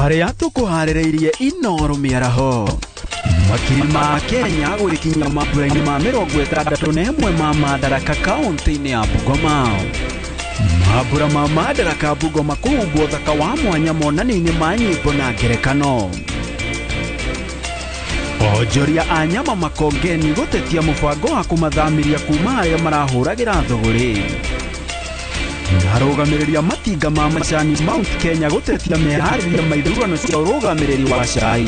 Marĩa tũkũharĩrĩirie Inoro mĩaraho. Makiri ma Kenya gũgĩkinya mambura-inĩ ma 61 ma Madaraka kaũntĩ-inĩ ya Bungoma. Mambura ma Madaraka Bungoma kũhumbwo thaka wa mwanya monanio-inĩ ma nyĩmbo na ngerekano. Onjoria a nyama Makongeni gũtetia mũbango wa kũmathamiria kuma harĩa marahũragĩra thũgũrĩ. Arũgamĩrĩri a matinga ma macani Mount Kenya gũtetia meharĩria ma ithurano cia ũrũgamĩrĩri wa cai.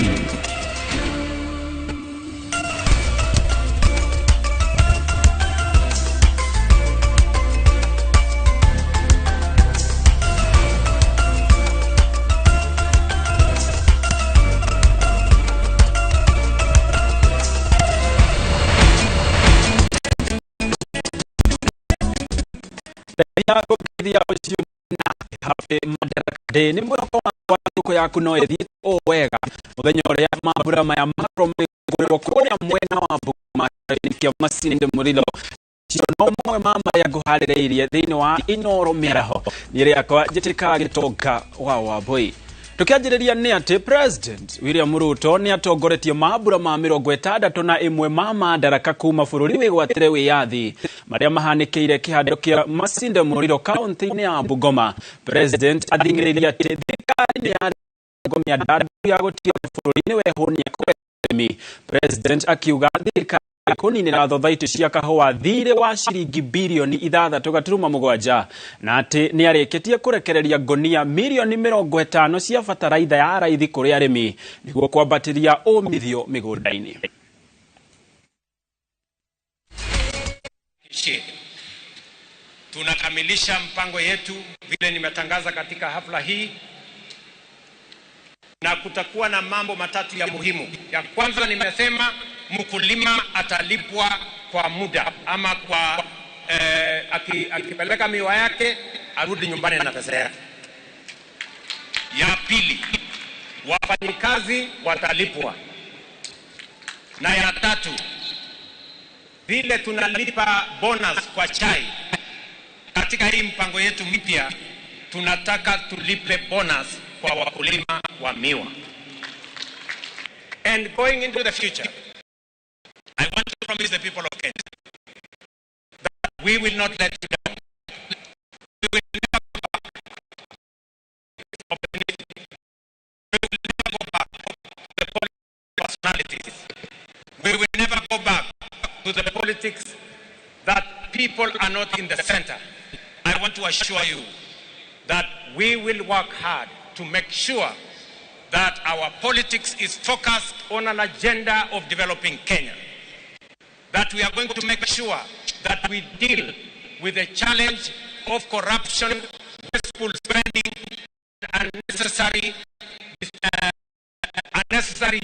Happy Madaraka Day. Nĩ mwĩhoko wa thukũ yaku no ĩthiĩ o wega mũthenya ũrĩa mambura maya makorwo magĩkũrĩrwo kũrĩa mwena wa Bungoma kĩa Masinde Muliro. Cio no mamwe ma marĩa ngũharĩrĩirie thĩinĩ wa Inoro mĩaraho. Niĩ rĩakwa njĩtĩkaga Gĩtonga wa Wambui. Tukianjĩrĩria nĩ atĩ President William Ruto nĩ atongoretie mambura ma 61 ma Madaraka kuma bũrũri wĩgwatĩre wĩyathi marĩa mahanĩkĩire kĩhando kĩa Masinde Muliro kaũntĩ-inĩ ya Bungoma. President athing'ĩrĩirie atĩ thirikari nĩ yarĩ mĩandandũ ya gũtiga bũrũri nĩ wehũnia kũrĩ President akiuga thirikari kũninĩra thothaitĩ cia kahũa thirĩ wa ciringi birioni 6.7 na atĩ nĩ arĩkĩtie kũrekereria ngonia mirioni 50 cia bataraitha ya raithi kũrĩ arĩmi nĩguo kwambatĩria ũmithio mĩgũnda-inĩ. Tunakamilisha mpango yetu vile nimetangaza katika hafla hii, na kutakuwa na mambo matatu ya muhimu. Ya kwanza nimesema mkulima atalipwa kwa muda ama kwa akipeleka miwa yake arudi nyumbani na pesa yake. Ya pili, wafanyikazi watalipwa. Na ya tatu, vile tunalipa bonus kwa chai katika hii mpango yetu mpya, tunataka tulipe bonus kwa wakulima wa miwa. And going into the future, I want to promise the people of Kenya that we will not let you down. We will never go back. We will never go back to the personalities. We will never go back to the politics that people are not in the center. I want to assure you that we will work hard to make sure that our politics is focused on an agenda of developing Kenya. That we are going to make sure that we deal with the challenge of corruption, wasteful spending, unnecessary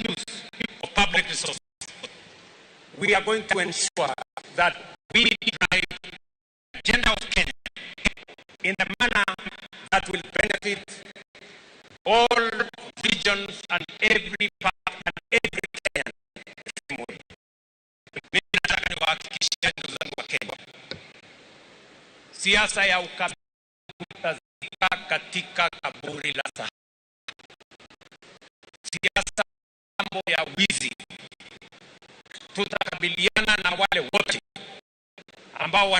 use of public resources. We are going to ensure that we drive the agenda of Kenya in a manner that will benefit all regions and every part and every Kenyan the same way. Mimi nataka niwahakikishie ndugu zangu wa Kenya, siasa ya ukabila tutazika katika kaburi la sahau. Siasa mambo ya wizi, tutakabiliana na wale wote ambao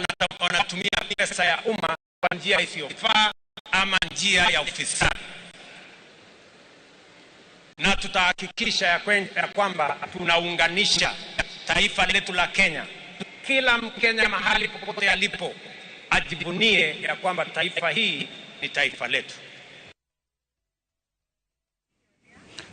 wanatumia pesa ya umma kwa njia isiyofaa ama njia ya ufisadi. Na tutahakikisha ya kwamba tunaunganisha taifa letu la Kenya. Kila Mkenya mahali popote alipo ajivunie ya kwamba taifa hii ni taifa letu.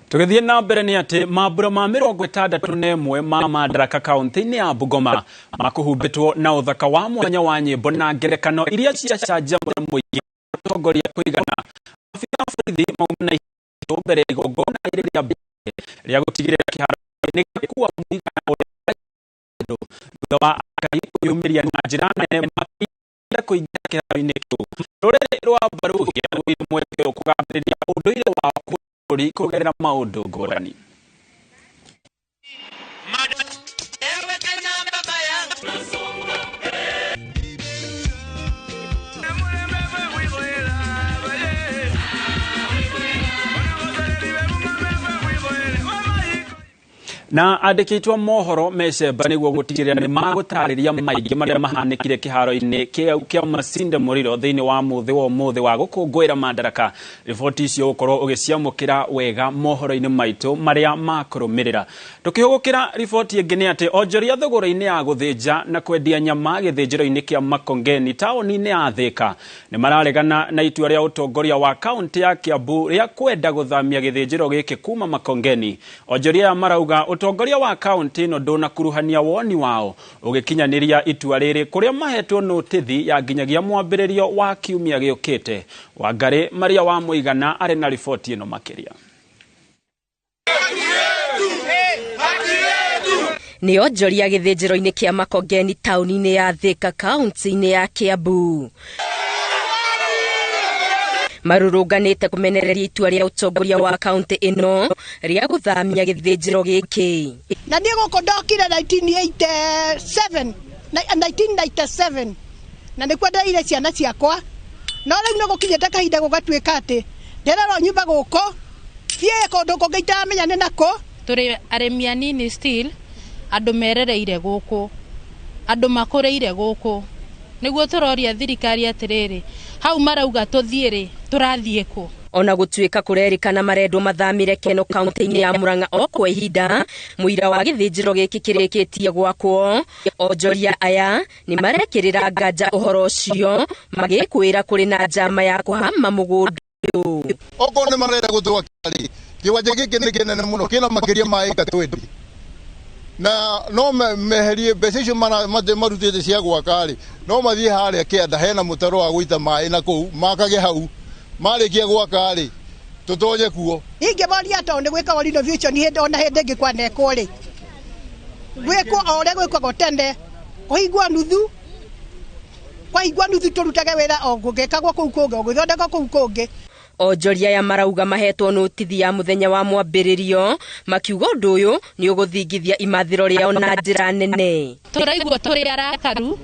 Tũgĩthiĩ na mbere nĩ atĩ mambura ma 61 ma Madaraka kaũntĩ-inĩ ya Bungoma makũhumbĩtwo na ũthaka wa mwanya wa nyĩmbo na ngerekano iria ciacanjamũra mũingĩ atongoria kũigana. Maabitha a borithi mauma na ihĩto mbere ya igongona rĩrĩ rĩa mbere rĩa gũtigĩrĩra kĩharo nĩ gĩakua mũigana ũrĩa andũ thutha wa aikari kwĩyumĩria na njĩra nene makĩenda kũingĩra kĩharo-inĩ kĩu. Rũrĩrĩ rwa Baruhia rũire mweke ũyũ kũgathĩrĩria ũndũire wao bũrũri kũgerera maũndũ ngũrani. Na andĩki a mohoro mecemba nĩguo gũtigĩrĩra nĩ magũtarĩria maingĩ marĩa mahanĩkire kĩharo-inĩ kĩa Masinde Muliro thĩinĩ wa mũthĩ wa ũmũthĩ wa gũkũngũĩra Madaraka. Riboti icio ũgũkorwo ũgĩciamũkĩra wega mohoro-inĩ maitũ marĩa makũrũmĩrĩra. Tũkĩhũgũkĩra riboti ĩngĩ nĩ atĩ onjoria thogora-inĩ ya gũthĩnja na kwendia nyama gĩthĩnjĩro-inĩ kĩa Makongeni taũni-inĩ ya Thĩka nĩ mararegana na itua rĩa ũtongoria wa kaunti ya Kiambu rĩa kwenda gũthamia gĩthĩnjĩro gĩkĩ kuma Makongeni. Onjoria aya marauga ũtongoria wa kaunti ĩno ndũnakuruhania woni wao ũgĩkinyanĩria itua rĩrĩ kũrĩa mahetwo notithi ya nginyagia mwambĩrĩrio wa kiumia gĩũkĩte. Wangari Maria wa Mũigana arĩ na riboti ĩno makĩria. Nĩ onjoria gĩthĩnjĩro-inĩ kĩa Makongeni taũni-inĩ ya Thĩka kaunti-inĩ ya Kiambu marũrũnganĩte kũmenereria itua rĩa ũtongoria wa kaunti ĩno rĩa gũthamia gĩthĩnjĩro gĩkĩ. Na niĩ gũkũ ndokire 1987 1997 na nĩkuo ndeire ciana ciakwa, no rĩu nĩ gũkinyĩte kahinda gũgatuĩka atĩ ndĩrerwo nyumba gũkũ thiĩ kũndũ kũngĩ itaramenya nĩ nakũ. Tũrĩ arĩmi anini still, andũ merereire gũkũ, andũ makũrĩire gũkũ, nĩguo tũroria thirikari atĩrĩrĩ, hau marauga tũthiĩ rĩ, tũrathiĩ kũ? Ona gũtuĩka kũrerĩkana marendwo mathamĩre Keno kaunti-inĩ ya Murang'a o kwa ihinda mũira wa gĩthĩnjĩro gĩkĩ kĩrĩkĩtie gwakwo, onjoria aya nĩ marekĩrĩra nganja ũhoro ũcio magĩkwĩra kũrĩ na njama ya kũhama mũgũnda ũyũ. Okorwo nĩ marenda gũtwaka rĩ, kĩwanja gĩkĩ nĩ kĩnene mũno, kĩna makĩria ma ĩka 20 na no meherie mbeca icio marutĩte cia gwaka rĩ, no mathiĩ harĩa kĩanda hena mũtaro wa gũita maĩ na kũu makage hau, marĩkia gwaka rĩ tũtonye kuo. Ingĩmoria tondũ nĩ gwĩkagwo renovation hĩndĩ ona hĩndĩ ĩngĩ kwanekwo rĩ, gwĩkwo o ũrĩa gwĩkagwo tene, kũhingwo nuthu, kwahingwo nuthu tũrutage wĩra o gũgĩkagwo kũu kũngĩ, o gũgĩthondekwo kũu kũngĩ. Onjoria aya marauga mahetwo notithi ya mũthenya wa mwambĩrĩrio makiuga ũndũ ũyũ nĩ ũgũthingithia imathĩro rĩao na njĩra nene. Tũraigua tũrĩ arakaru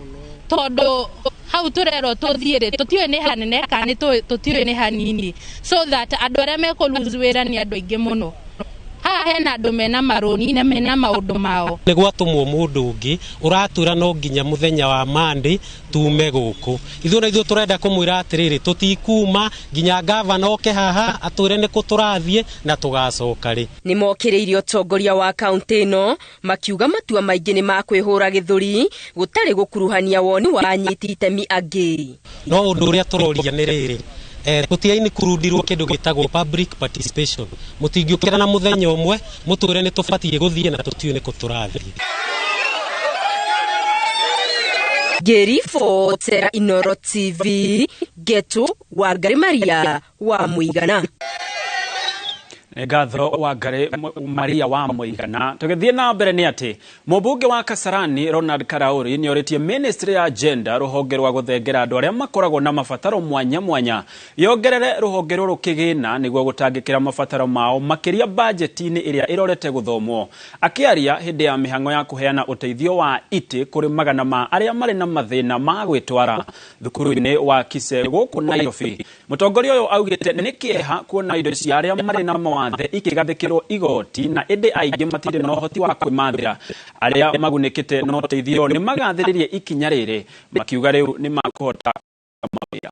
tondũ hau tũrerwo tũthiĩ rĩ, tũtiũĩ nĩ hanene kana tũtiũĩ nĩ hanini, so that andũ arĩa mekũ lose wĩra nĩ andũ aingĩ mũno. Haha hena andũ mena marũni na mena maũndũ mao. Nĩ gwatũmwo mũndũ ũngĩ ũratwĩra no nginya mũthenya wa Monday tume gũkũ. Ithuĩ na ithuĩ tũrenda kũmwĩra atĩrĩrĩ, tũtikuma nginya gavana oke haha atwĩre nĩkũ tũrathiĩ na tũgacoka rĩ. Nĩ mokĩrĩirie ũtongoria wa kaunti ĩno makiuga matua maingĩ nĩ makwĩhũra gĩthũri gũtarĩ gũkuruhania woni wa anyiti itemi angĩ. No ũndũ ũrĩa tũroria nĩ rĩrĩ, gũtiaini kurundirwo kĩndũ gĩtagwo public participation. Mũtingĩũkĩra na mũthenya ũmwe mũtwĩre nĩ tũbatiĩ gũthiĩ na tũtiũĩ nĩkũ tũrathiĩ. Ngĩribotera Inooro TV, Getu Wangari Maria wa Mũigana. Ngatho Wangari Maria wa Mũigana. Tũgĩthiĩ na mbere nĩ atĩ mũmbunge wa Kasarani Ronald Karauri nĩ orĩtie ministry ya gender rũhonge rwa gũthengera andũ arĩa makoragwo na mabataro mwanya mwanya yongerere rũhonge rũrũ kĩgĩna nĩguo gũtangĩkĩra mabataro mao makĩria bajeti-inĩ ĩrĩa ĩrorete gũthomwo. Akĩaria hĩndĩ ya mĩhang'o ya kũheana ũteithio wa itĩ kũrĩ magana ma arĩa marĩ na mathĩna ma gwĩtwara thukuru-inĩ wa Kise gũkũ Nairobi, mũtongoria ũyũ augĩte nĩ kĩeha kuona indo cia arĩa marĩ na mawathe ikĩgathĩkĩrwo igoti na ĩndĩ aingĩ matirĩ na ũhoti wa kwĩmathĩra. Arĩa magunĩkĩte na ũteithio nĩ magathĩrĩrie ikinya rĩrĩ makiuga rĩu nĩ makũhota mawĩra.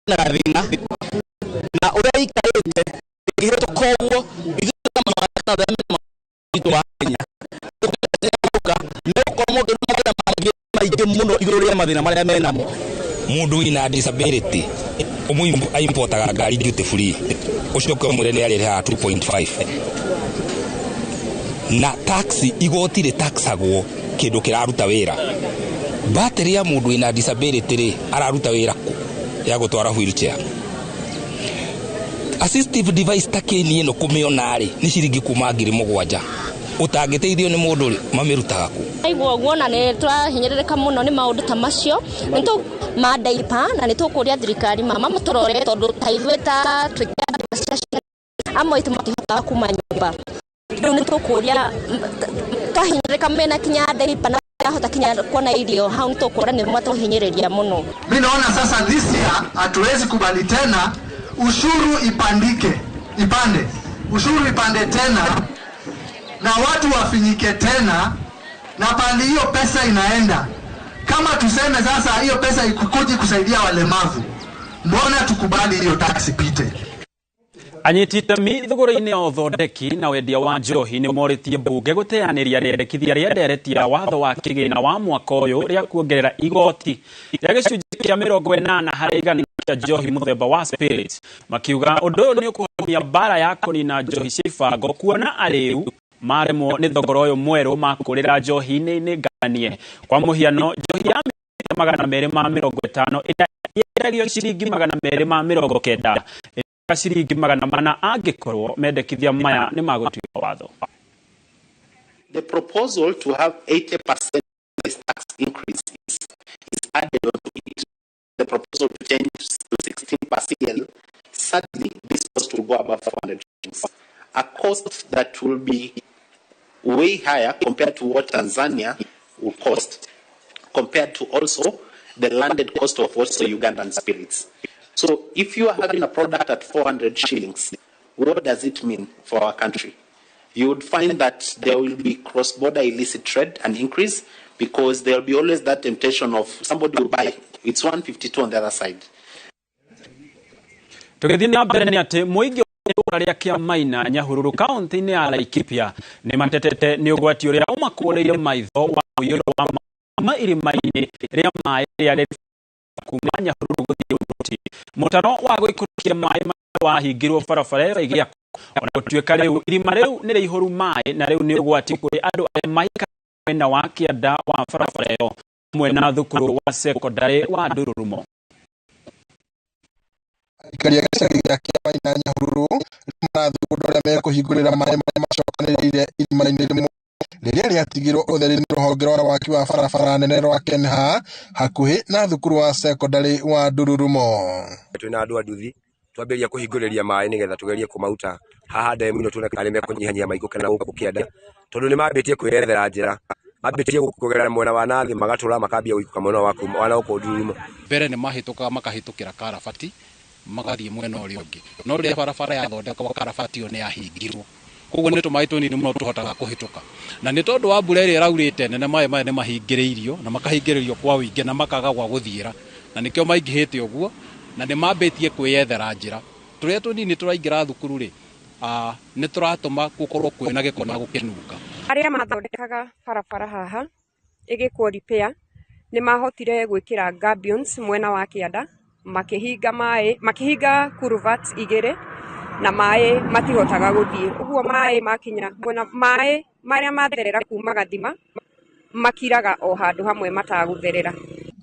Na thĩna na ũrĩa ikarĩte ĩngĩhĩtũka ũguo ithuĩ ta mawathe na arĩa mena mawathe wa Kenya nĩ gũkorwo mũndũ nĩ mathĩna mangĩ maingĩ mũno igũrũ rĩa mathĩna marĩa menamo. Mũndũ wĩna disability ũmũ importaga ngari duty free, ũcoke ũmwĩre nĩ arĩrĩhaga 2.5 na tax, igoti rĩtaxagwo kĩndũ kĩraruta wĩra. Battery ya mũndũ wĩna disability rĩ araruta wĩra kũ ya gũtwara wheelchair? Assistive device ta kĩni ĩno kũmĩona rĩ nĩ ciringi kuma 7,000. Ũtangĩteithio nĩ mũndũ rĩ mamĩrutaga kũ? Aigua ũguo na nĩ tũrahinyĩrĩrĩka mũno nĩ maũndũ ta macio, nĩ tũ ma diaper na nĩ tũkũria thirikari mama mũtũrore tondũ ta ithuĩ ta amwe aitũ matihotaga kuma nyũmba. Rĩu nĩ tũkũria twahinyĩrĩrĩka mena kinya diaper na hota kinya kuona irio hau nĩ tũkuona nĩ matũhinyĩrĩria mũno. Mimi naona sasa this year hatuwezi kubali tena ushuru ipande. Ushuru ipande tena na watu wafinyike tena, na pande hiyo pesa inaenda. Kama tuseme sasa hiyo pesa ikukuji kusaidia walemavu, mbona tukubali hiyo tax ipite? Anyiti itemi thogora-inĩ ya ũthondeki na wendia wa njohi nĩ morĩtie mbunge gũteanĩria rĩendekithia rĩa ndereti ya watho wa kĩgĩna wa mwaka ũyũ rĩa kuongerera igoti rĩa gĩcunjĩ kĩa 80% kĩa njohi mũthemba wa spirit, makiuga ũndũ ũyũ nĩ ũkũhomia mbara ya kũnina njohi cia ibango, kuona arĩu maremwo nĩ thogora ũyũ mwerũ makũrĩra njohi-inĩ nganie. Kwa mũhiano, njohi ya 250 ĩrĩa yendagio ciringi 290 ciringi 400 angĩkorwo mendekithia maya nĩ magũtuĩka watho. The proposal to have 80% tax increase is added onto it. The proposal to change to 16%, sadly, this cost will go above 400 shillings, a cost that will be way higher compared to what Tanzania will cost, compared to also the landed cost of also Ugandan spirits. So if you are having a product at 400 shillings, what does it mean for our country? You would find that there will be cross-border illicit trade and increase, because there will be always that temptation of somebody will buy. It's 152 on the other side. Tũgĩthiĩ na mbere nĩ atĩ mũingĩ wa itũũra rĩa Kĩamaina Nyahururu kaũntĩ-inĩ ya Laikipia nĩ matetete nĩ ũgwati ũrĩa ũmakũrĩire maitho wa mũiyũro wa ma irima-inĩ rĩa maĩ rĩa kuma Nyahururu gũthiĩ Ũruti. Mũtaro wa gũikũrũkia maĩ wahingirwo barabara ĩyo ĩgĩakwo, ona gũtuĩka rĩu irima rĩu nĩ rĩihũru maĩ na rĩu nĩ ũgwati kũrĩ andũ arĩa maikaraga mwena wa kĩanda wa barabara ĩyo hamwe na thukuru wa sekondarĩ wa Ndururumo. Aikari a gĩcagi gĩa Kĩamaina Nyahururu rĩu marathugunda ũrĩa mekũhingũrĩra maĩ marĩa macokanĩrĩire irima-inĩ rĩmwe rĩrĩa rĩatigirwo ũtheri nĩ rũhonge rwa waki wa barabara nene rwa Kenha hakuhĩ na thukuru wa sekondarĩ wa Ndururumo. Twĩna andũ a nduthi twambĩrĩria kũhingũrĩria maĩ nĩgetha tũgerie kũmaruta haha ndemu ĩno tuone kana nĩmekũnyihanyihia maikũrũke na gũkũ kĩanda, tondũ nĩmambĩtie kwĩyethera njĩra, mambĩtie kũgerera mwena wa nathĩ magatũra makambia gũikũrũka mwena wa kuma wa gũkũ Ndururumo. Mbere nĩmahĩtũkaga makahĩtũkĩra karabati magathiĩ mwena ũrĩa ũngĩ, no rĩrĩa barabara yathondekwo karabati ĩyo nĩyahingirwo, koguo nĩ tũmaĩ tũnini mũno tũhotaga kũhĩtũka, na nĩ tondũ wa mbura ĩrĩa ĩraurĩte nene maĩ maya nĩmahingĩrĩirio na makahingĩrĩrio kwa ũingĩ na makaga gwa gũthiĩra, na nĩkĩo maingĩhĩte ũguo, na nĩmambĩtie kwĩyethera njĩra. Tũrĩa tũnini tũraingĩra thukuru rĩ, nĩ tũratũma gũkorwo kwĩna gĩko na gũkĩnunga. Arĩa mathondekaga barabara haha ĩgĩkwo repair nĩ mahotire gwĩkĩra gabions mwena wa kĩanda, makĩhinga maĩ, makĩhinga culverts igĩrĩ na maĩ matihotaga gũthiĩ. Ũguo maĩ makinya mwena, maĩ marĩa matherera kuma gathima makiraga o handũ hamwe matagũtherera.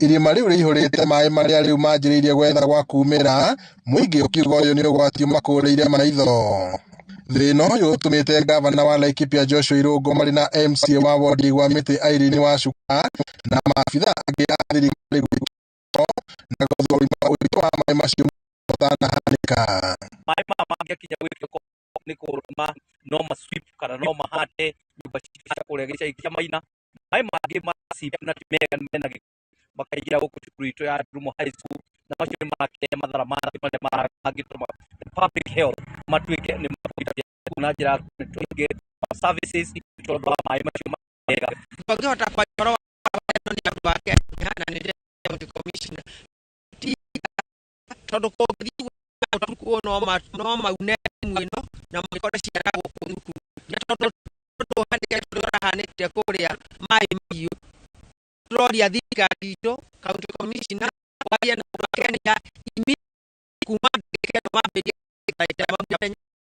Irima rĩu rĩihũrĩte maĩ marĩa rĩu manjĩrĩirie gwetha gwa kumĩra, mũingĩ ũkiuga ũyũ nĩ ũgwati ũmakũrĩire maitho. Thĩna ũyũ ũtũmĩte gavana wa Laikipia Joshua Irũngũ marĩ na MCA wa wodi gwa mĩtĩ Irene Wacuka na maabitha angĩ a thirikari gwĩkwo na gũthũrima ũritũ wa maĩ macio ũtanahanĩka. Maĩ maya mangĩkinya gwĩkwo nĩ kũrũma no ma sweep kana no mahande nyũmba citũ cia kũrĩa gĩcagi kĩa Maina. Maĩ mangĩ ma sweep na ti mega mena gĩko makaingĩra gũkũ cukuru itũ ya Ndururumo High School, na macio nĩ marakĩrehe mathara marĩa mangĩtũma the public health matuĩke nĩ matũiteithia na njĩra ya tũingĩ services tondũ wa maĩ macio mega. Tũngĩhota kwaria ũhoro wa nĩ andũ a Kenya na nĩ deputy commissioner tondũ kũngĩthiĩ ũtukũ no maune timu ĩno na makore ciana gũkũ thukuru, na tondũ ũhanĩke ũrĩa ũrahanĩkire kũrĩa maĩ mahiũ, tũroria thirikari itũ county commissioner kwaria na andũ a Kenya kuma ndagĩka ĩno mambĩrĩrie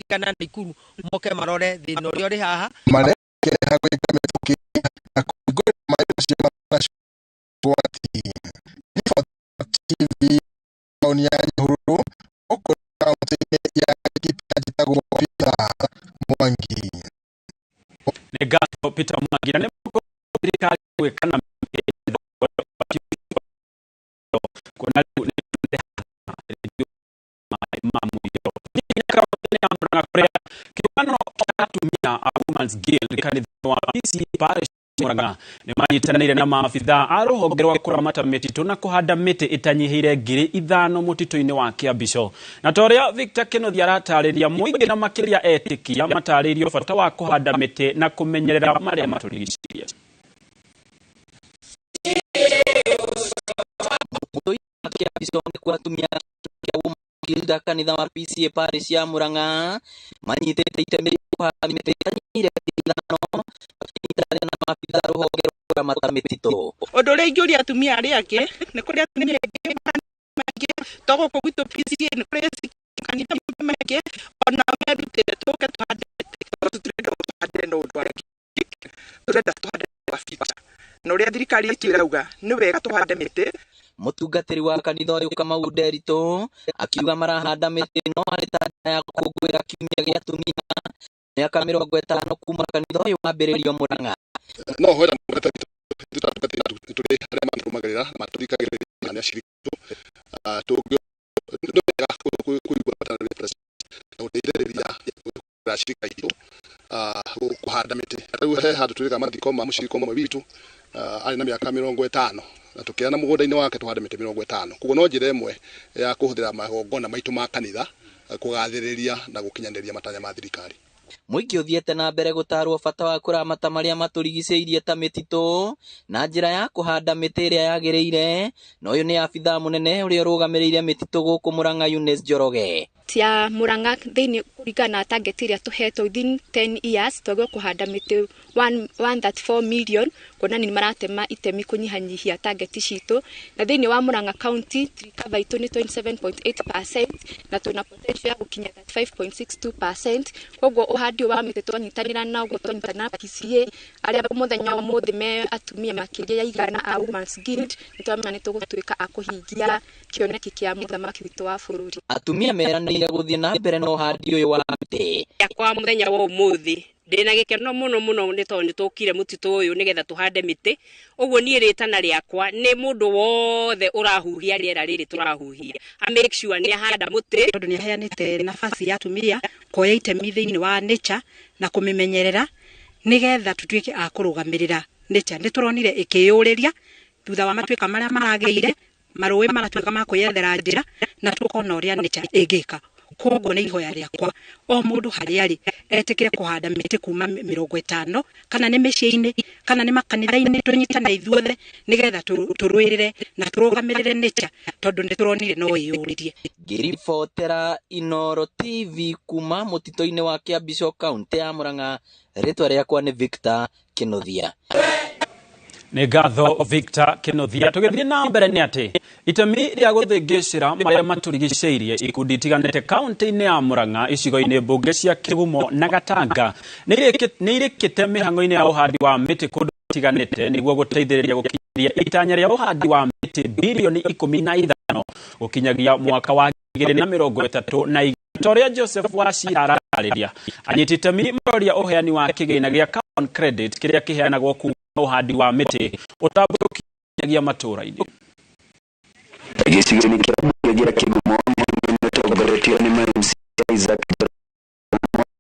kana Naikuru moke marore thĩna ũrĩa ũrĩ haha. Marekera gwĩka mĩtũkĩ na kũhingũrĩra maĩ macio matanacũngĩra ũgwati. TV taũni ya Nyahururu gũkũ kaũntĩ-inĩ ya Laikipia njĩtagwo Peter Mwangi. Nĩ ngatho Peter Mwangi, na nĩ thirikari gwĩka na kuona rĩu nĩ maĩ ma mũiyũro. Kũrĩa kĩũngano kĩa atumia a Women's Guild kanitha wa PCEA Parish Murang'a nĩ manyitanĩire na maabithaa a rũhonge rwa kũramata mĩtitũ na kũhanda mĩtĩ ĩtanyihĩire 5,000 mũtitũ-inĩ wa Kĩambico. Na ta ũrĩa Victor Kĩnuthia aratarĩria, mũingĩ na makĩria etĩkia matarĩirio bata wa kũhanda mĩtĩ na kũmenyerera marĩa matũrigicĩirie. Kĩambico nĩkuo atumia a kanitha wa PCA Parish ya Murang'a manyitĩte itemi rĩa kũhanda mĩtĩ ĩtanyihĩire 5,000 makĩnyitanĩra na maabithaa a rũhonge rwa kũramata mĩtitũ. Ũndũ ũrĩa ingĩũria atumia arĩa angĩ nĩ kũrĩ atumia aingĩ maingĩ to gũkũ gwitũ PCA, nĩ kũrĩ kanitha maingĩ ona merutĩre tũke tũhande mĩtĩ, tondũ tũtirenda tũhande na ũndũ angĩ, tũrenda tũhande wa future, na ũrĩa thirikari itũ ĩrauga nĩ wega tũhande mĩtĩ. Mũtungatĩri wa kanitha ũyũ Kamau Nderitu akiuga marahanda mĩtĩ ĩno arĩ ta njĩra ya gũkũngũĩra kiumia gĩa atumia mĩaka 50 kuma kanitha ũyũ wambĩrĩrio Murang'a. No hoera mũtungatĩri tũrĩ arĩa matũrũmagĩrĩra na matũthikagĩrĩria na nĩ aciriki tũngĩ nĩ wega kũigua bata na gũteithĩrĩria acirika aitũ kũhanda mĩtĩ. Rĩu he handũ twĩkaga mathiko ma mũcirika ũmwe witũ arĩ na mĩaka 50 na tũkĩana mũgũnda-inĩ wake tũhande mĩtĩ 50. Koguo no njĩra ĩmwe ya kũhũthĩra magongona maitũ ma kanitha kũgathĩrĩria na gũkinyanĩria matanya ma thirikari. Mũingĩ ũthiĩte na mbere gũtarwo bata wa kũramata marĩa matũrigicĩirie ta mĩtitũ na njĩra ya kũhanda mĩtĩ ĩrĩa yagĩrĩire, na ũyũ nĩ abithaa mũnene ũrĩa ũrũgamĩrĩire mĩtitũ gũkũ Murang'a Eunice Njoroge. Ya Murang'a thĩinĩ kũringana na target ĩrĩa tũhetwo within 10 years twagĩrĩirwo kũhanda mĩtĩ 134 million, kuonania nĩ maratema itemi kũnyihanyihia target citũ. Na thĩinĩ wa Murang'a County tree cover itũ nĩ 27.8% na twĩna potential ya gũkinya 35.62%. Koguo ũhandi ũyũ wa mĩtĩ twanyitanĩra na ũguo twanyitanĩra na PCA arĩa mũthenya wa ũmũthĩ me atumia makĩria ya 100 a Women's Guild, nĩ twamenya nĩ tũgũtuĩka a kũhingia kĩoneki kĩa mũthamaki witũ wa bũrũri. Atumia meranĩire gũthiĩ na mbere na ũhandi ũyũ wa mĩtĩ. Kwa mũthenya wa ũmũthĩ ndĩna gĩkeno mũno mũno nĩ tondũ nĩ tũkire mũtitũ ũyũ nĩgetha tũhande mĩtĩ. Ũguo niĩ rĩtana rĩakwa nĩ mũndũ wothe ũrahuhia rĩera rĩrĩ tũrahuhia a make sure nĩ ahanda mũtĩ, tondũ nĩ aheanĩte nafasi ya atumia kuoya itemi thĩinĩ wa nature na kũmĩmenyerera nĩgetha tũtuĩke a kũrũgamĩrĩra nature. Nĩ tũronire ĩkĩyũrĩria thutha wa matuĩka marĩa maragĩire, marũĩ maratuĩka ma kwĩyethera njĩra na tũkona ũrĩa nature ĩngĩka. Koguo nĩ ihoya rĩakwa o mũndũ harĩa arĩ etĩkĩre kũhanda mĩtĩ kuma 50, kana nĩ mĩciĩ-inĩ kana nĩ makanitha-inĩ, tũnyitane ithuothe nĩgetha tũrũĩrĩre na tũrũgamĩrĩre nature, tondũ nĩ tũronire no ĩyũrĩrie. Ngĩribotera Inooro TV kuma mũtitũ-inĩ wa Kĩambico kaũntĩ ya Murang'a, rĩtwa rĩakwa nĩ Victor Kĩnuthia. Nĩ ngatho Victor Kĩnuthia. Tũgĩthiĩ na mbere nĩ atĩ itemi rĩa gũthĩngĩcĩra marĩa matũrigicĩirie ikundi itiganĩte kaũntĩ-inĩ ya Murang'a icigo-inĩ mbunge cia Kĩgumo na Gatanga nĩ irĩkĩte mĩhang'o-inĩ ya ũhandi wa mĩtĩ kũndũ gũtiganĩte nĩguo gũteithĩrĩria gũkinyanĩria itanya rĩa ũhandi wa mĩtĩ bilioni 15 gũkinyagia mwaka wa 2032. Ta ũrĩa Joseph Wachira aratarĩria, anyiti itemi maroria ũheani wa kĩgĩna gĩa carbon credit kĩrĩa kĩheanagwo kuma ũhandi wa mĩtĩ ũtambũrũkinagia matũũra-inĩ. Gĩcigo-inĩ kĩa mbunge gĩa Kĩgumo nĩtongoretio nĩ MC Isaac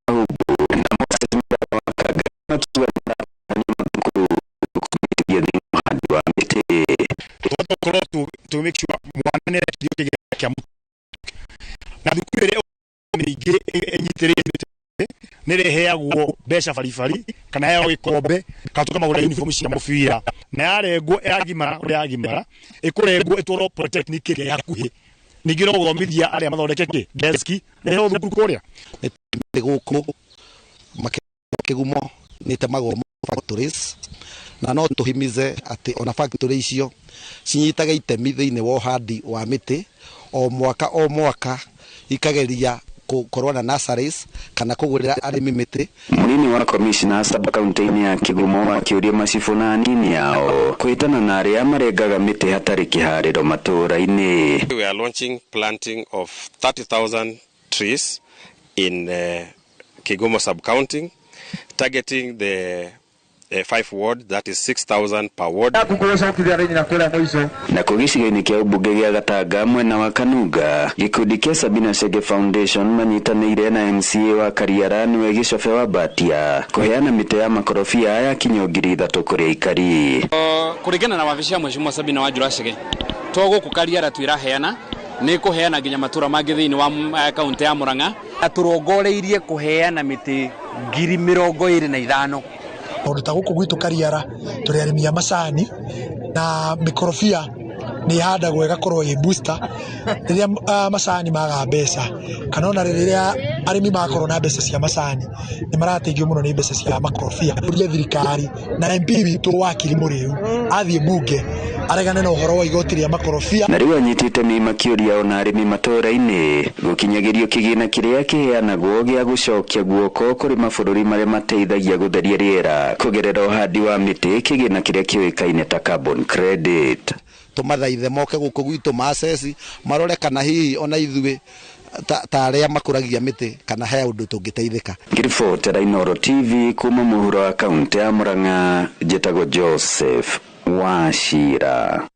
Mahumbu na Moses Mũrata wa Kanga makiuga mathukuru kũnyitithia thĩinĩ wa ũhandi wa mĩtĩ. Tũkorwo to make sure mwana nĩ arekithio kĩgĩna kĩa mũtĩ na thukuru ĩrĩa mĩingĩ ĩnyitĩrĩire mĩtĩ nĩ ĩrĩheagwo mbeca baribari kana heagwo gĩkombe kana tũkamagũrĩra uniform cia mũbira, na yarengwo yagimara ũrĩa yagimara ĩkũrengwo ĩtwarwo polytechnic ĩrĩa ĩ hakuhĩ. Ningĩ no gũthomithia arĩa mathondeke kĩ deski nĩheo thukuru kũrĩa nĩ gũkũ Kĩgumo nĩ ĩtemagwo factories, na no tũhimize atĩ ona factory icio cinyitage itemi thĩinĩ wa ũhandi wa mĩtĩ o mwaka o mwaka, ikageria gũkorwo na nurseries kana kũgũrĩra arĩmi mĩtĩ. Mũnini wa commissioner sub kaunti-inĩ ya Kĩgumo akĩũria macibũ na anini ao kwĩtana na arĩa marengaga mĩtĩ hatarĩ kĩharĩro matũũra-inĩ. We are launching planting of 30,000 trees in Kigumo sub-county, targeting the 5 wards, that is 6,000 per ward. Na kũ gĩcigo-inĩ kĩa ũmbunge gĩa Gatanga mwena wa Kanunga, gĩkundi kĩa Sabina Chege Foundation manyitanĩire na MCA wa Kariara nĩwe Gĩcobe wa Mbatia kũheana mĩtĩ ya makorobia ya kinyo 3,000 kũrĩ aikari. Kũringana na wabici ya Mheshimiwa Sabina Wanjura Chege, to gũkũ Kariara twĩraheana nĩ kũheana nginya matũra mangĩ thĩinĩ wa kaunti ya Murang'a. Tũrongoreirie kũheana mĩtĩ 25,000. Tondũ ta gũkũ gwitũ Kariara tũrĩ arĩmi a macani na mĩkorobia nĩ ĩhandagwo ĩgakorwo ĩ booster rĩrĩa macani maga mbeca, kana ona rĩrĩa arĩmi makorwo na mbeca cia macani nĩ marateithio mũno nĩ mbeca cia makorobia. Ũria thirikari na MP witũ Wakiri Mũrĩu athiĩ mbunge aregane na ũhoro wa igoti rĩa makorobia. Na rĩu anyiti itemi makĩũria ona arĩmi matũũra-inĩ gũkinyagĩrio kĩgĩna kĩrĩa kĩheanagwo gĩa gũcokia guoko kũrĩ mabũrũri marĩa mateithagia gũtheria rĩera kũgerera ũhandi wa mĩtĩ, kĩgĩna kĩrĩa kĩũĩkaine ta carbon credit. Tũmathaithe moke gũkũ gwitũ maceci marore kana hihi ona ithuĩ ta arĩa makũragia mĩtĩ kana he ũndũ tũngĩteithĩka. Ngĩribotera Inooro TV kuma mũhuro wa kaunti ya Murang'a, njĩtagwo Joseph Wachira.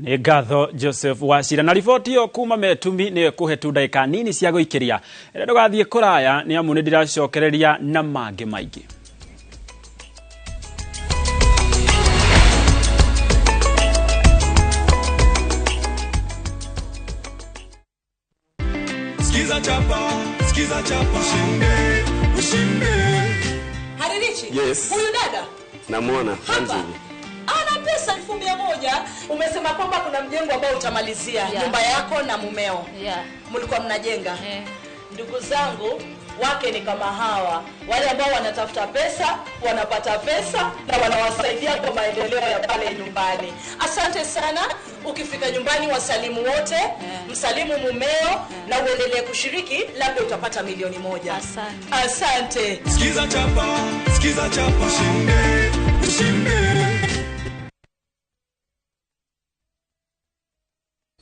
Nĩ ngatho Joseph Wachira na riboti ĩyo kuma Metumi nĩ ĩkũhe tu ndagĩka nini cia gũikĩria. Ĩrĩa ndũgathiĩ kũraya nĩ amu nĩ ndĩracokereria na mangĩ maingĩ. Skiza chapa, skiza chapa, ushinde, ushinde. Haririchi? Yes. Huyu dada? Namuona. Hapa. Ana pesa 1,100. Umesema kwamba kuna mjengo ambao utamalizia, nyumba yako na mumeo. Mlikuwa mnajenga. Ndugu zangu, wake ni kama hawa. Wale ambao wanatafuta pesa, wanapata pesa na wanawasaidia kwa maendeleo ya pale nyumbani. Asante sana. Ukifika nyumbani wasalimu wote, msalimu mumeo na uendelee kushiriki, labda utapata 1,000,000. Asante. Asante. Sikiza chapa, sikiza chapa, ushinde, ushinde.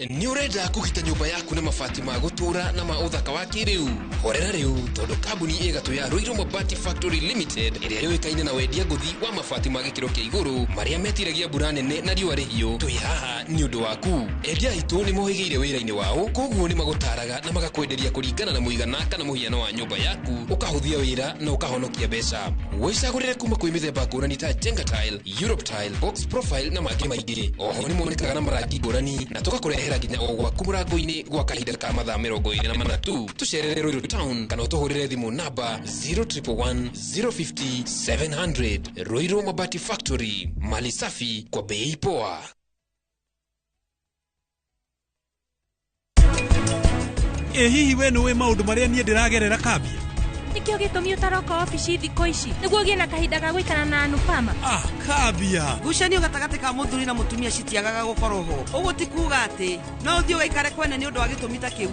Nĩ ũrenda kũgita nyũmba yaku na mabati ma gũtũũra na ma ũthaka wa kĩrĩu? Horera rĩu tondũ kambuni ĩ gatũ ya Ruiru Mabati Factory Limited ĩrĩa yũĩkaine na wendia ngũthi wa mabati ma gĩkĩro kĩa igũrũ marĩa metiragia mbura nene na riũa rĩhiũ, twĩ haha nĩ ũndũ waku. Endia aitũ nĩ mohĩgĩire wĩra-inĩ wao, koguo nĩ magũtaraga na magakwenderia kũringana na mũigana kana mũhiano wa nyũmba yaku, ũkahũthia wĩra na ũkahonokia mbeca. Wĩcagũrĩre kuma kwĩ mĩthemba ngũrani ta Jenga Tile, Europe Tile, Box Profile na mangĩ maingĩ. Oho nĩ monekaga na marangi ngũrani na tũgakũrehera nginya o gwaku mũrango-inĩ gwa kahinda ka mathaa 24 tu. Tũcerere Ruiru Town kana ũtũhũrĩre thimũ namba 0111 050 700. Ruiru Mabati Factory, mali safi kwa bei poa. Ĩ hihi we nĩũĩ maũndũ marĩa niĩ ndĩragerera kambia? Nĩkĩo gĩtũmi ũtaroka obici thikũ ici nĩguo ũgĩe na kahinda ga gũikara na Anupama. Kambia. Ngucanio gatagatĩ ka mũthuri na mũtumia citiagaga gũkorwo ho. Ũguo ti kuuga atĩ no ũthiĩ ũgaikare kwene nĩ ũndũ wa gĩtũmi ta kĩu.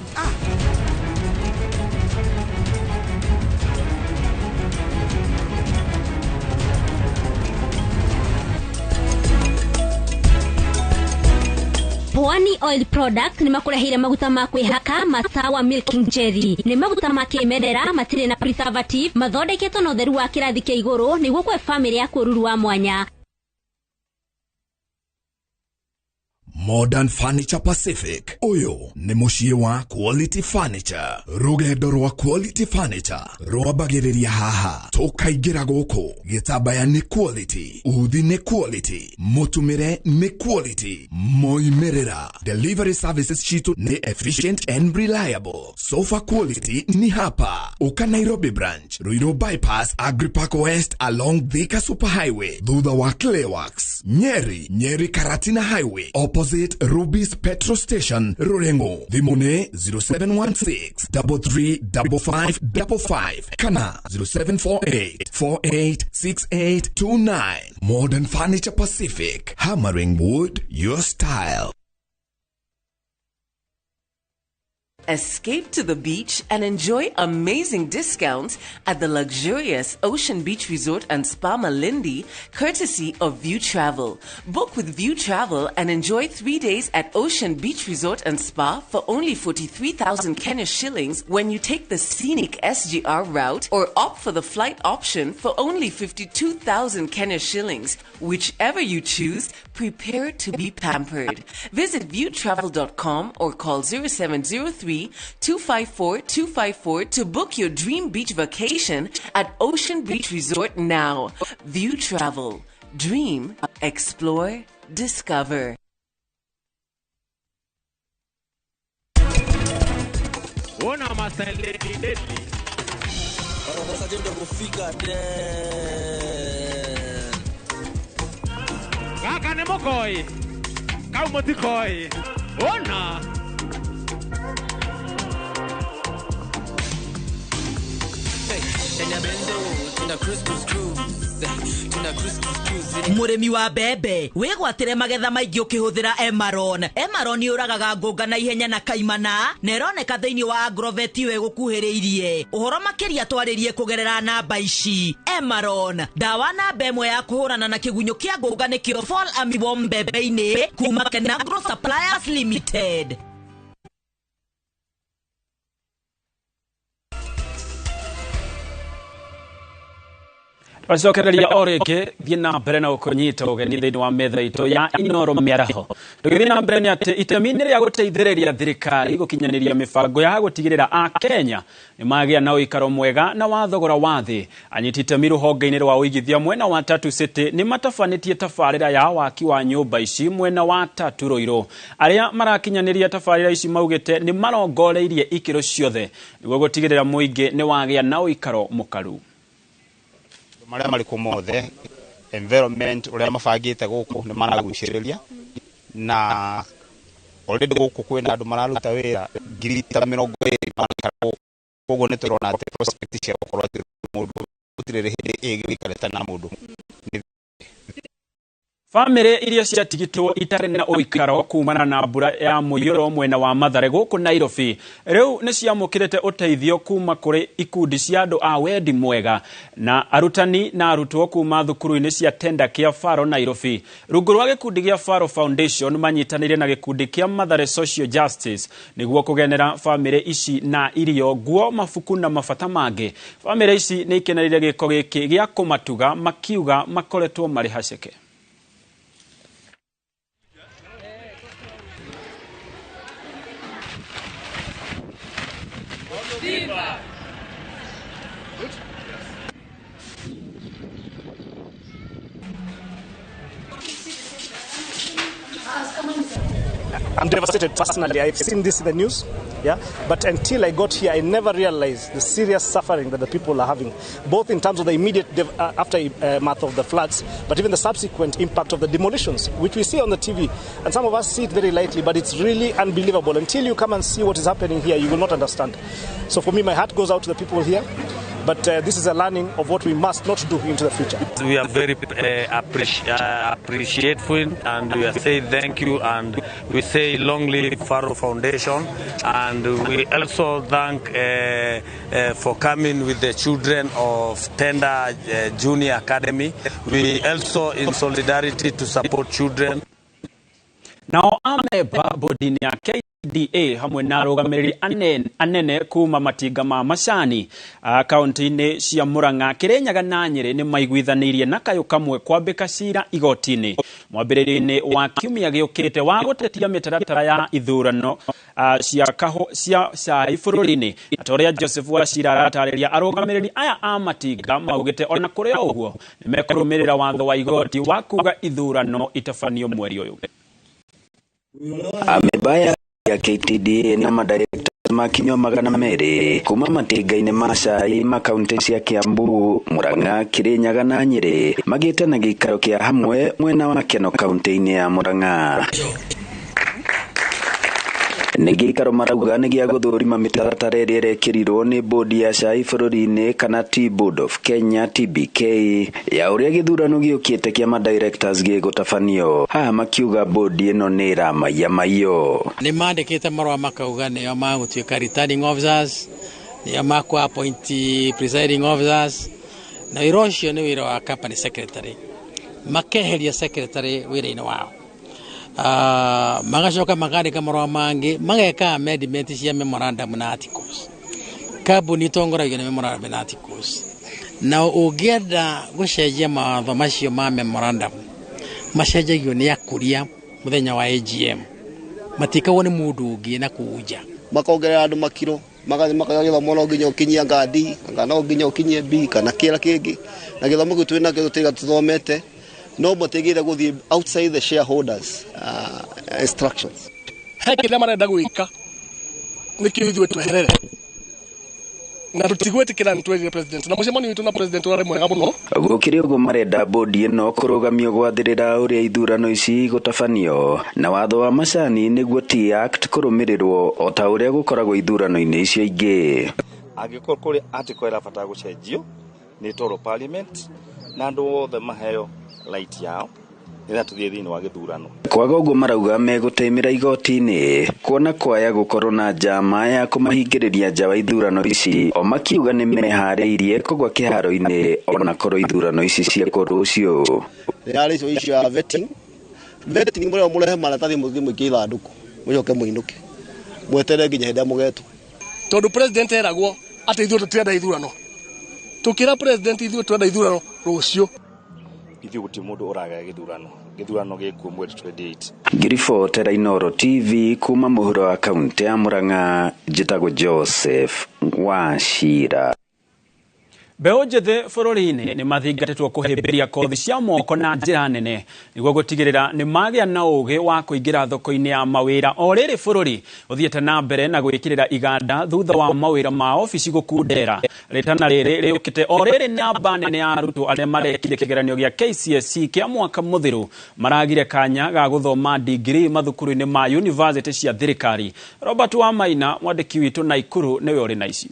Pwani Oil Product nĩ makũreheire maguta ma kwĩhaka Masawa Milking Jelly. Nĩ maguta ma kĩmerera matirĩ na preservative, mathondeketwo na ũtheru wa kĩrathi kĩa igũrũ nĩguo kũhe famĩlĩ yaku ũruru wa mwanya. Modern Furniture Pacific uyu ni muciĩ wa Quality Furniture. Rugendo rwa Quality Furniture rwambagĩrĩria haha tũkaingĩra gũkũ. Gĩtambaya nĩ quality, uthi nĩ quality, mũtumĩre nĩ quality, moimĩrĩra. Delivery services citũ nĩ efficient and reliable. Sofa quality ni hapa Uka Nairobi branch, Ruiru bypass, Agripark West along Thika Superhighway, thutha wa Clayworks, Nyeri, Nyeri Karatina Highway, opposite Ruby's Petrol Station, Rurengo. Thimũ nĩ 0716 335555 kana 0748 486829. Modern Furniture Pacific, hammering wood your style. Escape to the beach and enjoy amazing discounts at the luxurious Ocean Beach Resort and Spa Malindi, courtesy of View Travel. Book with View Travel and enjoy 3 days at Ocean Beach Resort and Spa for only 43,000 Kenya shillings when you take the scenic SGR route or opt for the flight option for only 52,000 Kenya shillings. Whichever you choose, prepare to be pampered. Visit viewtravel.com or call 0703 254 254 to book your dream beach vacation at Ocean Beach Resort now. View Travel. Dream, explore, discover. Gaka nĩ mũkoi kau mũtikoi ona. Mũrĩmi wa mbembe wĩgwatĩre magetha maingĩ ũkĩhũthĩra Emaron. Emaron yũragaga ngũnga na ihenya na kaimana na ĩroneka thĩinĩ wa Agrovet we gũkuhĩrĩirie. Ũhoro makĩria twarĩrie kũgerera namba ici. Emaron, ndawa namba ĩmwe ya kũhũrana na kĩgunyũ kĩa ngũnga nĩkĩo Fall Armyworm mbembe-inĩ kuma Kenagro Suppliers Limited. Twacokereria o rĩngĩ thiĩ na mbere na gũkũnyita ũgeni thĩinĩ wa metha itũ ya Inoro mĩaraho. Tũgĩthiĩ na mbere nĩ atĩ itemi-inĩ rĩa gũteithĩrĩria thirikari gũkinyanĩria mĩbango ya gũtigĩrĩra Akenya nĩ magĩa na ũikaro mwega na wa thogora wa thĩ. Anyiti itemi rũhonge-inĩ rwa ũigithia mwena wa Tatu City nĩ matabanĩtie tabarĩra ya waki wa nyũmba ici mwena wa Tatu Ruiru. Arĩa marakinyanĩria tabarĩra ici maugĩte nĩ marongoreirie ikĩro ciothe nĩguo gũtigĩrĩra mũingĩ nĩ wagĩa na ũikaro mũkaru. Marĩa marĩ kũ mothe environment ũrĩa mabangĩte gũkũ nĩ maragucĩrĩria na already gũkũ kwĩna andũ mararuta wĩra 20,000 maraikara gũkũ, koguo nĩ tũrona atĩ prospect cia gũkorwo atĩ mũndũ gũtirĩ hĩndĩ ĩgĩikarĩte na mũndũ. Bamĩrĩ iria ciatigĩtwo itarĩ na ũikaro kumana na mbura ya mũiyũro mwena wa Mathare gũkũ Nairobi rĩu nĩ ciamũkĩrĩte ũteithio kuma kũrĩ ikundi cia andũ a wendi mwega na arutani na arutwo kuma thukuru-inĩ cia Tenda kĩa Faro Nairobi. Rungu rwa gĩkundi gĩa Faro Foundation manyitanĩire na gĩkundi kĩa Mathare Social Justice nĩguo kũgenera bamĩrĩ ici na irio, nguo, mabuku na mabata mangĩ. Bamĩrĩ ici nĩ ikenereire gĩko gĩkĩ gĩa kũmatuga makiuga makoretwo marĩ haceke. I'm devastated personally. I've seen this in the news, yeah. But until I got here, I never realized the serious suffering that the people are having, both in terms of the immediate aftermath of the floods, but even the subsequent impact of the demolitions, which we see on the TV. And some of us see it very lightly, but it's really unbelievable. Until you come and see what is happening here, you will not understand. So for me, my heart goes out to the people here. But this is a learning of what we must not do into the future. We are very appreciative, and we say thank you, and we say long live Faro Foundation, and we also thank for coming with the children of Tenda Junior Academy. We also in solidarity to support children. Nao ameba bodi-inĩ ya KDA hamwe na arũgamĩrĩri anene kuma matinga ma macani kaunti-inĩ cia Murang'a, Kirinyaga na Nyĩrĩ nĩ maiguithanĩirie na kayũ kamwe kwambĩka cira igoti-inĩ mwambĩrĩrio-inĩ wa kiumia gĩũkĩte wa gũtetia mĩtaratara ya ithurano cia cai bũrũri-inĩ. Na ta ũrĩa Joseph Wachira aratarĩria, arũgamĩrĩri aya a matinga maugĩte ona kũrĩ o ũguo nĩ mekũrũmĩrĩra watho wa igoti wa kuga ithurano itabanio mweri ũyũ. Ameba ya KTDA na madirekta makinywa 200 kuma matinga-inĩ ma cai makaunti cia Kiambu, Murang'a, Kirinyaga na Nyĩrĩ magĩte na gĩikaro kĩa hamwe mwena wa Keno kaunti-inĩ ya Murang'a. Nĩ gĩikaro marauga nĩ gĩa gũthũrima mĩtaratara ĩrĩa ĩrekĩrirwo nĩ bodi ya cai bũrũri-inĩ kana Tea Board of Kenya TBK ya ũrĩa gĩthurano gĩũkĩte kĩa ma-directors gĩgũtabanio. Haha makiuga bodi ĩno nĩ ĩramaiya maiyo. Nĩ mandĩkĩte marũa makauga nĩo magũtuĩka returning officers, nĩo makũ appoint presiding officers, na wĩra ũcio nĩ wĩra wa company secretary. Makeheria secretary wĩra-inĩ wao. Magacoka makandĩka marũa mangĩ mageka amendment cia memorandum na articles. Kambuni itongoragio nĩ memorandum na articles, na ũngĩenda gũcenjia mawatho macio ma memorandum macenjagio nĩ akũria mũthenya wa AGM, matikagwo nĩ mũndũ ũngĩ na kũu nja. Makongerera andũ makiro makaga gĩthomo no nginya ũkinyie anga D, anga no nginya ũkinyie B kana kĩra kĩngĩ, na gĩthomo kĩu twĩ nakĩo tũtiga tũthomete no matigire gũthiĩ outside the shareholders instructions. He kĩrĩa marenda gwĩka nĩkĩo ithuĩ tweherere na tũtigwĩtĩkĩra. Nĩ twerire president na mũcemanio witũ na president ũrarĩ mwega mũno. Gũkĩrĩ ũguo, marenda bodi ĩno kũrũgamio gwathĩrĩra ũrĩa ithurano ici igũtabanio na watho wa macani nĩguo Tea Act kũrũmĩrĩrwo o ta ũrĩa gũkoragwo ithurano-inĩ icio ingĩ. Angĩkorwo kũrĩ article ĩrabatara gũcenjio, nĩ ĩtwarwo parliament na andũ othe maheo right yao nĩgetha tũthiĩ thĩinĩ wa gĩthurano. Kwaga ũguo, marauga megũtĩmĩra igoti-inĩ kuona kwaya gũkorwo na njama ya kũmahingĩrĩria nja wa ithurano ici, o makiuga nĩ meharĩirie kũgwa kĩharo-inĩ ona korwo ithurano ici ciekwo rũciũ. Yarĩ issue ya vetting, mũrĩa mũrehe maratathi mũthiĩ mũikie ithandũkũ mũcoke mũinũke mweterere nginya hĩndĩ ĩrĩa mũgetwo. Tondũ president eragwo atĩ ithuĩ tũtirenda ithurano, tũkĩra president ithuĩ twenda ithurano rũciũ. Ithuĩ gũtirĩ mũndũ ũragaya gĩthurano, gĩthurano gĩkuo mweri 28. Ngiribotera Inooro TV kuma mũhuro wa kaunti ya Murang'a, njĩtagwo Joseph Wachira. Mbeũ njĩthĩ bũrũri-inĩ nĩ mathingatĩtwo kũhĩmbĩria kothi cia moko na njĩra nene nĩguo gũtigĩrĩra nĩ magĩa na ũgĩ wa kũingĩra thoko-inĩ ya mawĩra, o rĩrĩ bũrũri ũthiĩte na mbere na gwĩkĩrĩra iganda thutha wa mawĩra ma obici gũkundera. Rĩtana rĩrĩ rĩũkĩte o rĩrĩ namba nene ya arutwo arĩa marekire kĩgeranio gĩa KCSE kĩa mwaka mũthiru maragire kanya ga gũthoma degree mathukuru-inĩ ma university cia thirikari. Robert Wamaina, mwandĩki witũ Naikuru, nĩwe ũrĩ na ici.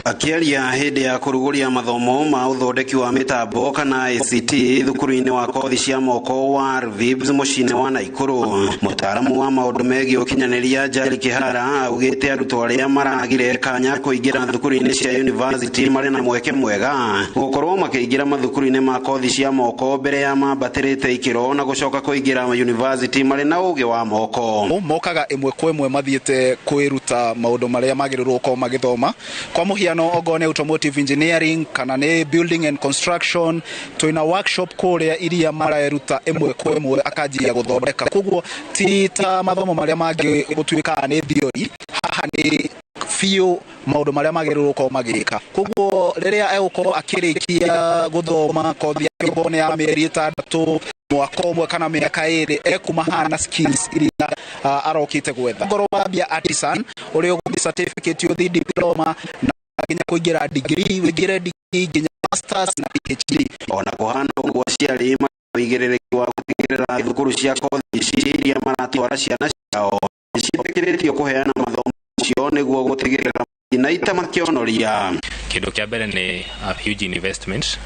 Akĩaria hĩndĩ ya kũrugũria mathomo ma ũthondeki wa mĩtambo kana ICT thukuru-inĩ wa kothi cia moko wa RVIBS mũciĩ-inĩ wa Naikuru, mũtaaramu wa maũndũ megiĩ ũkinyanĩria Njeri Kĩhara augĩte arutwo arĩa maragire kanya kũingĩra thukuru-inĩ cia university marĩ na mweke mwega gũkorwo makĩingĩra mathukuru-inĩ ma kothi cia moko mbere ya mambatĩrĩte ikĩro na gũcoka kũingĩra university marĩ na ũgĩ wa moko. Mokaga ĩmwe kwa ĩmwe mathiĩte kwĩruta maũndũ marĩa magĩrĩirwo gũkorwo magĩthoma, kwa mũhiano okorwo nĩ automotive engineering kana nĩ building and construction, twĩna workshop kũrĩa iria mareruta ĩmwe kwa ĩmwe akanjia gũthondeka. Koguo ti ta mathomo marĩa mangĩ gũtuĩkaga nĩ theory, haha nĩ biũ maũndũ marĩa magĩrĩirwo gũkorwo magĩka. Koguo rĩrĩa egũkorwo akĩrĩkia gũthoma kothi yake, okorwo nĩ ya mĩeri 6, mwaka ũmwe kana mĩaka 2, ekuma haha na skills iria arokĩte gwetha. Ngorwo wambia artisan ũrĩa ũgũthiĩ certificate, ũthiĩ diploma na nginya kũingĩra degree, ũingĩre degree nginya masters na PhD. Ona kũhana ũguo, aciari wĩigĩrĩrĩki wa gũtigĩrĩra thukuru cia kothi ici iria maratwara ciana ciao nĩciĩtĩkĩrĩtio kũheana mathomo macio nĩguo gũtigĩrĩra matinaita makĩonoria. Kĩndũ kĩa mbere nĩ a huge investment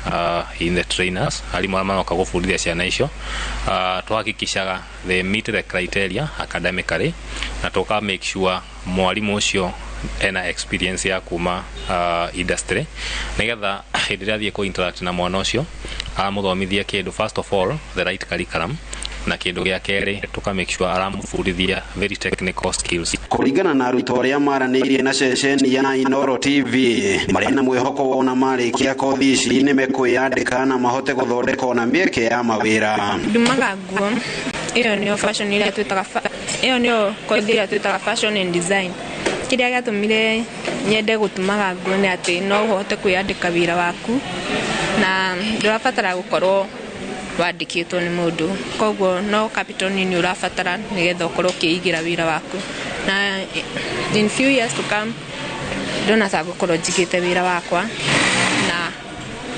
in the trainers, arimũ arĩa maroka gũbundithia ciana icio. Tuhakikishaga they meet the criteria academically na tuka make sure mwarimũ ũcio ena experience ya kuma industry, nigetha hĩndĩ ĩrĩa athiĩ kũ interact na mwana ũcio aramũthomithia kĩndũ, first of all the right curriculum, na kĩndũ gĩa kerĩ tuka make sure aramũbundithia very technical skills. Kũringana na arutwo arĩa maranĩirie na ceceni ya Inooro TV, marĩ na mwĩhoko wona marĩkia kothi ici nĩ mekwĩyandĩka na mahote gũthondeka ona mĩeke ya mawĩra. Ndumaga nguo, ĩyo nĩyo fashion ĩrĩa twĩtaga, ĩyo nĩyo kothi ĩrĩa twĩtaga fashion and design. Kĩrĩa gĩatũmire nyende gũtumaga nguo nĩ atĩ no ũhote kwĩyandĩka wĩra waku na ndũrabatara gũkorwo wandĩkĩtwo nĩ mũndũ, koguo no capital nini ũrabatara nĩgetha ũkorwo ũkĩigĩra wĩra waku, na in few years to come ndona ta ngũkorwo njigĩte wĩra wakwa na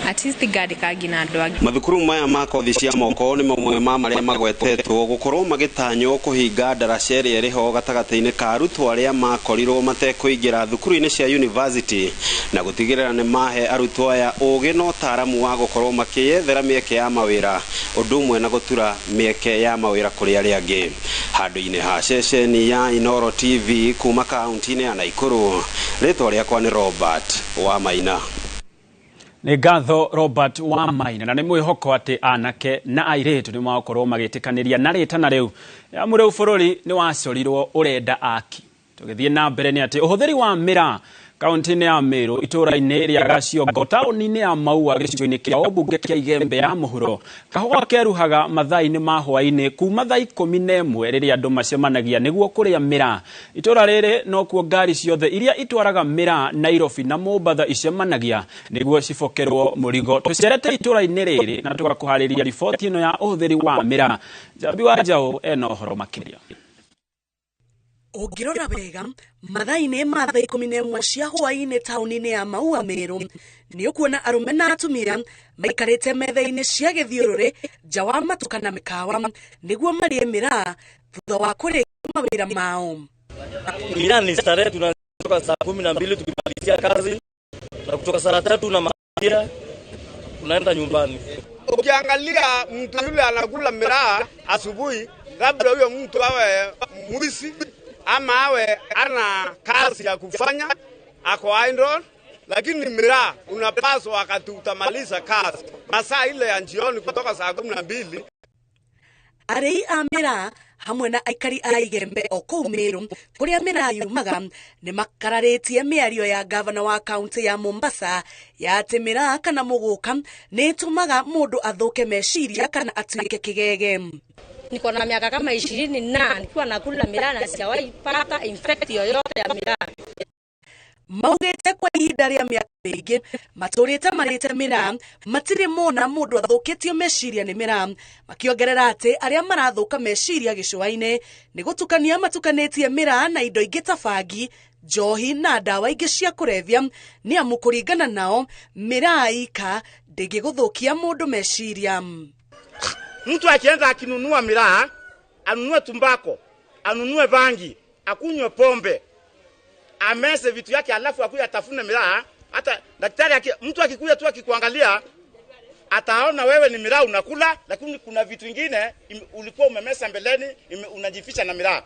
At least ngandĩka nginya andũ angĩ. Mathukuru maya ma kothi cia moko nĩ mamwe ma marĩa magwetetwo gũkorwo magĩtanywo kũhinga ndaraca ĩrĩa ĩrĩ ho gatagatĩ-inĩ ka arutwo arĩa makorirwo matekũingĩra thukuru-inĩ cia university na gũtigĩrĩra nĩ mahe arutwo aya ũgĩ na ũtaaramu wa gũkorwo makĩyethera mĩeke ya mawĩra ũndũ ũmwe na gũtura mĩeke ya mawĩra kũrĩ arĩa angĩ. Handũ-inĩ ha ceceni ya Inooro TV kuma kaunti-inĩ ya Naikuru, rĩtwa rĩakwa nĩ Robert Wamaina. Nĩ ngatho Robert Wamaina, na nĩ mwĩhoko atĩ anake na airĩtu nĩ magũkorwo magĩtĩkanĩria na rĩtana rĩu amu rĩu bũrũri nĩ wacorirwo ũrenda aki. Tũgĩthiĩ na mbere nĩ atĩ ũhũthĩri wa mĩraa kaunti-inĩ ya Meru itũũra-inĩ rĩa Gaciongo taũni-inĩ ya Maua gĩcigo-inĩ kĩa ũmbunge kĩa Igembe ya mũhuro kahũa keruhaga mathaa-inĩ ma hwaĩ-inĩ kuma thaa 11 rĩrĩa andũ macemanagia nĩguo kũrĩa mĩraa. Itũũra rĩrĩ nokuo ngari ciothe iria itwaraga mĩraa Nairobi na Mombatha icemanagia nĩguo cibokerwo mũrigo. Tũcerete itũũra-inĩ rĩrĩ na tũgakũharĩria riboti ĩno ya ũhũthĩri wa mĩraa. Njambi wa Njaũ ena ũhoro makĩria. Ũngĩrora wega mathaa-inĩ ma thaa 11 cia hwaĩ-inĩ taũni-inĩ ya Maua Meru nĩ ũkuona arũme na atumia maikarĩte metha-inĩ cia gĩthiũrũrĩ nja wa matuka na mĩkawa nĩguo marĩe mĩraa thutha wa kũrĩkia mawĩra mao. Miraa ni starehe, tunatoka saa 12 tukimalizia kazi na kutoka saa 3 na magia tunaenda nyumbani. Ukiangalia mtu yule anakula miraa asubuhi, labda huyo mtu awe mwizi ama awe ana kazi ya kufanya, ako idle, lakini miraa unapaswa wakati utamaliza kazi masaa ile ya jioni kutoka saa 12. Arĩi a mĩraa hamwe na aikari a Igembe o kũu Meru kũrĩa mĩraa yumaga nĩ makararĩtie mĩario ya gavana wa kaunti ya Mombasa ya atĩ mĩraa kana mũgũka nĩ ĩtũmaga mũndũ athũke meciria kana atuĩke kĩgege. Niko na miaka kama 20 na nikiwa nakula miraa na sijawahi pata infect yoyote ya miraa. Maugĩte kwa ihinda rĩa mĩaka mĩingĩ matũrĩte marĩte mĩraa matirĩ mona mũndũ athũkĩtio meciria nĩ mĩraa, makĩongerera atĩ arĩa marathũka meciria gĩcũa-inĩ nĩ gũtukania matukanĩtie mĩraa na indo ingĩ ta bangi, njohi na ndawa ingĩ cia kũrebia, nĩ amu kũringana nao mĩraa ika ndĩngĩgũthũkia mũndũ meciria. Mtu akienda akinunua miraa, anunue tumbako, anunue bangi, akunywe pombe, ameze vitu yake, alafu akuye atafune miraa. Hata daktari mtu akikuja tu akikuangalia ataona wewe ni miraa unakula, lakini kuna vitu vingine ulikuwa umemesa mbeleni, unajificha na miraa.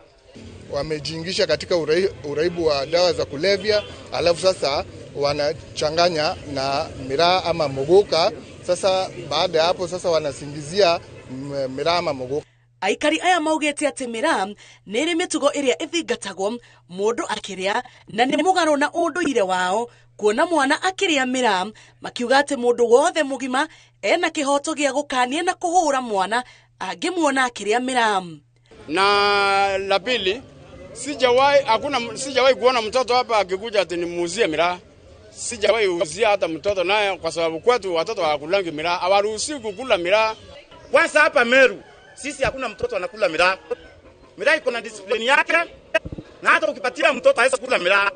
Wamejiingisha katika uraibu wa dawa za kulevya, alafu sasa wanachanganya na miraa ama mogoka. Sasa baada ya hapo sasa wanasingizia miraa ama mogoka. Aikari aya maugĩte atĩ mĩraa nĩ ĩrĩ mĩtugo ĩrĩa ĩthingatagwo mũndũ akĩrĩa na nĩ mũgarũ na ũndũire wao kuona mwana akĩrĩa mĩraa, makiuga atĩ mũndũ wothe mũgima ena kĩhoto gĩa gũkania na kũhũra mwana angĩmuona akĩrĩa mĩraa. Na la pili, sijawahi kuona mtoto hapa akikuja ati nimuuzie miraa. Sijawahi uzia hata mtoto naye, kwa sababu kwetu watoto hawakulangi miraa, hawaruhusiwi kukula miraa. Kwanza hapa Meru sisi hakuna mtoto anakula miraa. Miraa iko na discipline yake, na hata ukipatia mtoto hawezi kula miraa.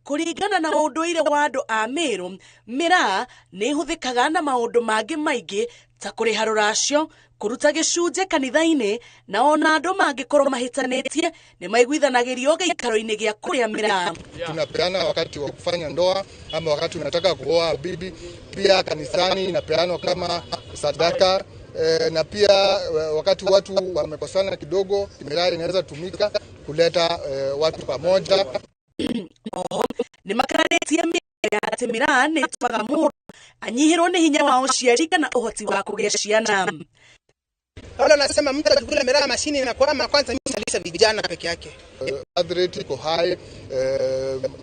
Kũringana na ũndũire wa andũ a Meru, mĩraa nĩ ĩhũthĩkaga na maũndũ mangĩ maingĩ ta kũrĩha rũracio, kũruta gĩcunjĩ kanitha-inĩ, na ona andũ mangĩkorwo mahĩtanĩtie nĩ maiguithanagĩrio gĩikaro-inĩ gĩa kũrĩa mĩraa. Tunapeana wakati wa kufanya ndoa ama wakati unataka kuoa bibi, pia kanisani inapeanwa kama sadaka. Na pia wakati watu wamekosana kidogo, miraa inaweza tumika kuleta watu pamoja. Oho nĩ makararĩtie mĩario ya atĩ mĩraa nĩ ĩtũmaga mũndũ anyihĩrwo nĩ hinya wa ũciari kana ũhoti wa kũgĩa ciana. Wale wanasema mtu akikula miraa mashini inakwama, kwanza mimi nalisha vijana peke yake. Birth rate iko high.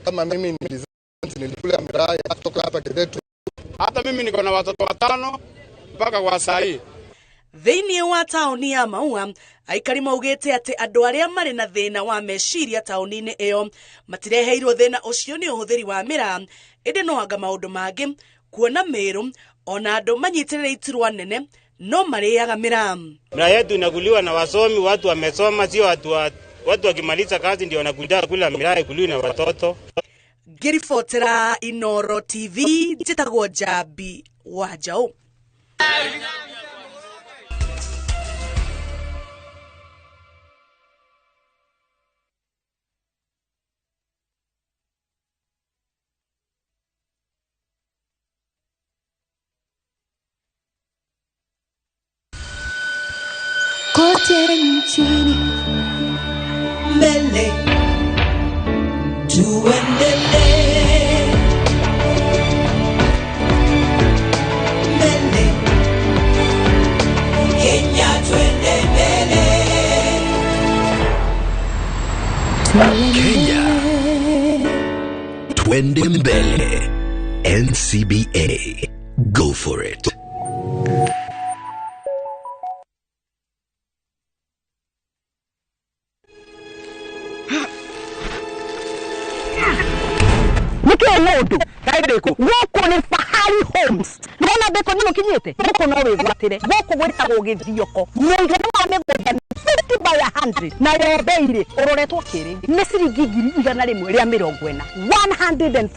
Kama mimi nilikula miraa kutoka hapa Kidetu. Hata mimi niko na watoto 5 mpaka kwa saa hii. Thĩinĩ wa taũni ya Maua, aikari maugĩte atĩ andũ arĩa marĩ na thĩna wa meciria taũni-inĩ ĩyo matireheirwo thĩna ũcio nĩ ũhũthĩri wa mĩraa, ĩndĩ no anga maũndũ mangĩ kuona Meru ona andũ manyitĩrĩire iturwa nene no marĩaga mĩraa. Miraa yetu inakuliwa na wasomi, watu wamesoma, sio watu wakimaliza kazi ndio wanakuja kula miraa, ikuliwe na watoto. Ngĩribotera Inoro TV, njĩtagwo Njambi wa Njaũ. Kote nchini mbele tuendelee, mbele Kenya twende mbele. Kenya Twende Mbele. NCBA. Go for it. Nĩkĩĩ mũndũ gũkũ nĩ Fahari Homes nĩwona ndĩko nĩ mũkinyĩte gũkũ no wĩgwatĩre gũkũ gwĩtagwo gĩthioko mũigana wa mĩgũnda nĩ 50 by 100 nayo bei rĩ ũroretwo kĩrĩ nĩ ciringi 140,000.